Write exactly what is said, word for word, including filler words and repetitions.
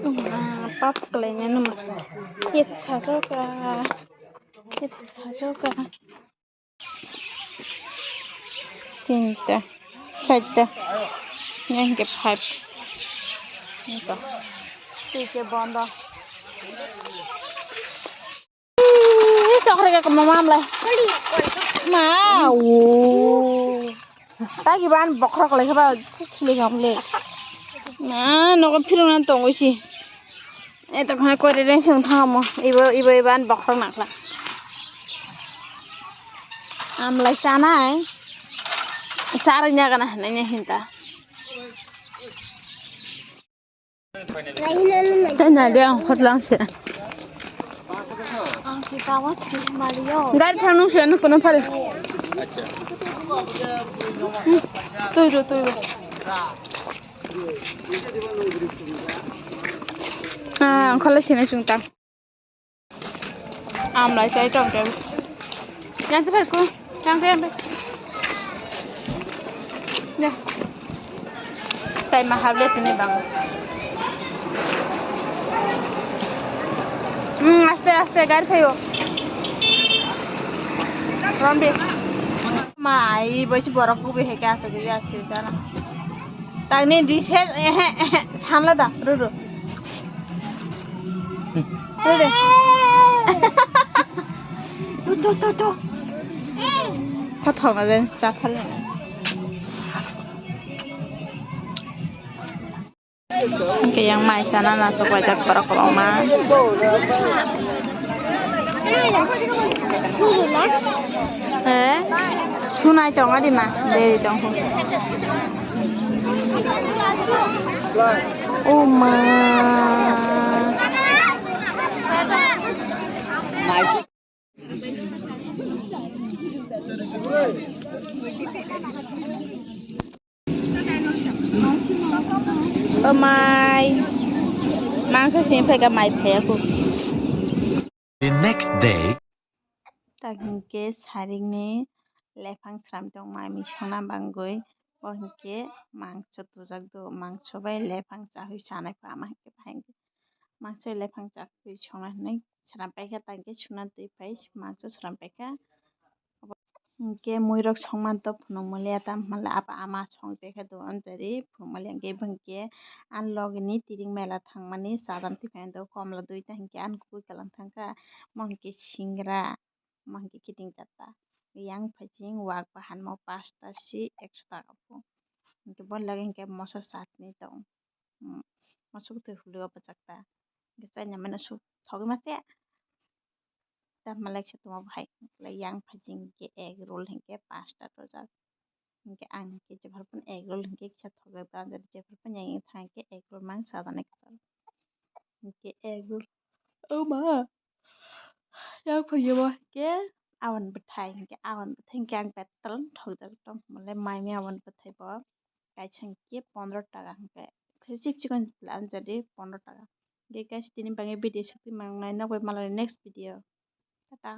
Wah, pap kelainai numa. Ito sajoka. Ito sajoka. Tinta, charta, yang ke five. Ito. Twi ke bondo. Ih, chokre ke kamo mamle. Ma, o. Tagi ban bokhorok lai khaba, thili kham le. Na, nogo phirung nan tongo si. Eto khana kore reng sung thamo. Ibo, ibo, ibo an bokhorok nakla. Amlai chanai. Sar nya gana hanai nya hinta. Tei nai de ang khotlang se. Ang si kawa si Mario. Gari thang nung se ano kono phale. Tui ro, tui ro. Ah, ang khala sini sung tang. Amlai chai tong tong. Yang te phai ko. Yang te yang te. Ya. Tai ma hable tini bang. Hmm, aste aste gari phaio. Ronbi. Mai, bai si borok kubi hai ka asuk ya sir jana. Tangni di se, ehe, ehe, sanla da, ru, ru. Ru de. Tu, tu, tu, tu. Kha thok na jen, cha phal na. Hingke yang mai sana na sok bai tak borok kwbangma. Eh? Sunai tong adi ma, deri tong hu. O ma. O mai. Mangso sini phai ka mai phai aku. The next day. Tak hingke saringni lephang sram tong mai mi sona bangoi. Bo hingke mangso tujak do, mangso bai lephang chahui chanai pha ama hingke phai hingke. Mangso lephang chahui sona hinui sram paikha, tangke suna twi phai mangso sram paikha. Hingke muirok songmanto phunukmaliya, tamo hwnle abo ama songtwi khe do anjari phunukmaliya. Hingke bo hingke ani logini tiring mela thangmani chadan twi phai do, komla duita hingke ani kubui kalang thangkha, omo hingke singra, omo hingke kiting chatta, yang phaising wak bahan mo pasta si ekso taka po, hingke bo lage hingke moso chatni tong. Masuk twi hului o bwchak ta. Hingke chaina mano suk thogwi ma se. Ta malai se tongma bo hai. Yang phaising hingke egg roll hingke pasta rojak. Hingke ang hingke jephar phano egg roll hingke kisa thogwi ta, jephar phano yang thang hingke egg roll mang sa jana kisa. Hingke egg roll. O ma. Yang phai o hingke awan bwthai hingke awan bwthai hingke ang betal thokjak tong mole mai mi awan bwthai bo. Kaisa hingke pondro taka hingke, kaisa chip chikon anjari pondro taka. De guys, tini bagwi video sukti mangnai, nokbai malai next video. Tata.